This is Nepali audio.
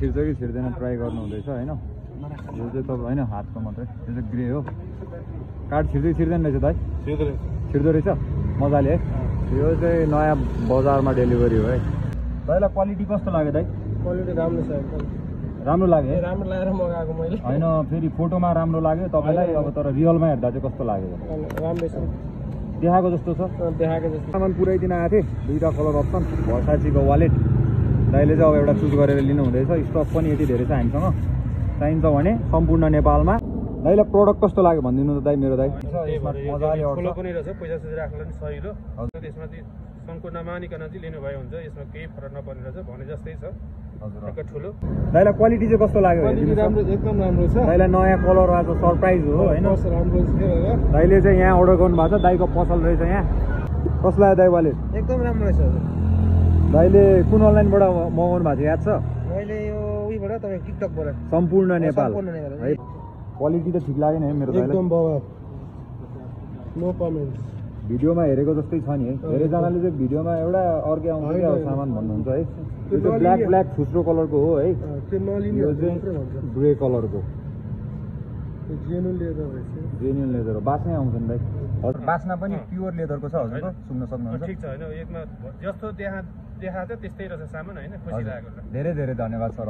छिर्छ कि छिर्दैन ट्राई गर्नु हुँदैछ हैन। यो चाहिँ तपाईँ होइन हातको मात्रै, यो चाहिँ ग्रे हो। कार्ड छिर्दै छिर्दैन रहेछ दाइ? छिर्दो रहेछ मजाले है। यो चाहिँ नयाँ बजारमा डेलिभरी हो है। दाइलाई क्वालिटी कस्तो लाग्यो दाइ? क्वालिटी राम्रो छ एकदम। राम्रो लाग्यो है? राम्रो लागेर मगाएको मैले। होइन फेरि फोटोमा राम्रो लाग्यो तपाईँलाई, अब तर रियलमा हेर्दा चाहिँ कस्तो लाग्यो? राम्रै छ, देखाएको जस्तो छ। देखाएको जस्तो। सामान पुऱ्याइदिन आएको थिएँ, दुईवटा कलर अप्सन, भर्साचीको वालेट। दाइले चाहिँ अब एउटा चुज गरेर लिनु हुँदैछ। स्टक पनि यति धेरै छ हामीसँग। चाहिन्छ भने सम्पूर्ण नेपालमा। दाइलाई प्रोडक्ट कस्तो लाग्यो भनिदिनु त दाइ? मेरो दाइ मजाले ठुलो पनि रहेछ, पैसा सुझ राख्न पनि सजिलो। त्यसमा चाहिँ सङ्को नमानिकन चाहिँ लिनुभयो हुन्छ, यसमा केही फरक नपर्ने रहेछ, भने जस्तै छ। हजुर ठुलो। दाइलाई क्वालिटी चाहिँ कस्तो लाग्यो? राम्रो, एकदम राम्रो छ। दाइलाई नयाँ कलर आज सरप्राइज हो होइन। राम्रो छ। दाइले चाहिँ यहाँ अर्डर गर्नु भएको छ, दाइको पसल रहेछ यहाँ। कस्तो लाग्यो दाइ वालेट? एकदम राम्रो रहेछ। दाइले कुन अनलाइनबाट मगाउनु भएको थियो याद छ? मैले यो उहीबाट, तपाईँ टिकटकबाट। सम्पूर्ण नेपाल है। क्वालिटी त ठिक लागेन है मेरो दाइलाई? एकदम बवाल, नो कमेन्ट्स। भिडियोमा हेरेको जस्तै छ नि है। धेरैजनाले चाहिँ भिडियोमा एउटा अर्कै आउँछ क्या सामान भन्नुहुन्छ है। यो चाहिँ ब्ल्याक फुस्रो कलरको हो है। यो चाहिँ ग्रे कलरको जेन्युन लेदर हो। बास्नै आउँछ नि दाइ? हजुर बास्ना पनि प्योर लेदरको छ हजुरको, सुन्न सक्नुहुन्छ। ठिक छ होइन, एकमा जस्तो देखाएको छ त्यस्तै रहेछ सामान होइन। खुसी लागेको। धेरै धेरै धन्यवाद सर।